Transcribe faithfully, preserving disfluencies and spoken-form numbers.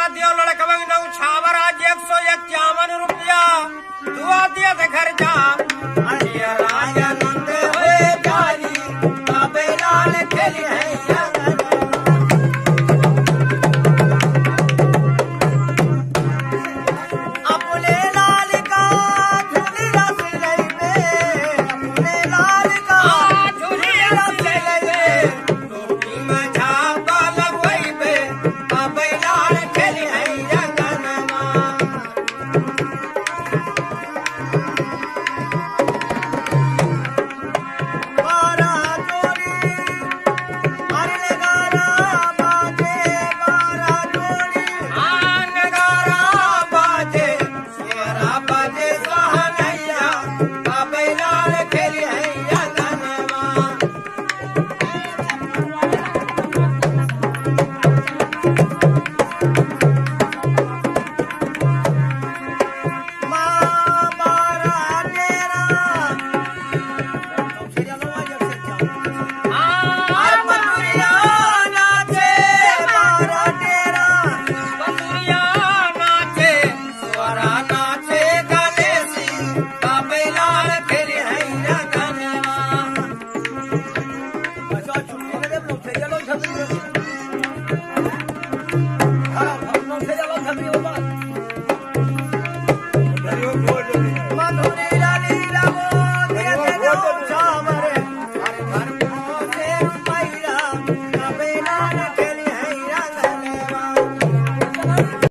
दियो लड़कवन नौ छावर आज एक सौ इक्यावन रुपया। दुआ दिया से खर्चा। अरे राजा नंद होए जाई, अबे लाल खेली है। अपने लाल का झूली रस लइबे, अपने लाल का झूली रस लइबे। टोपी में झापा लगवइबे, अबे लाल खेली है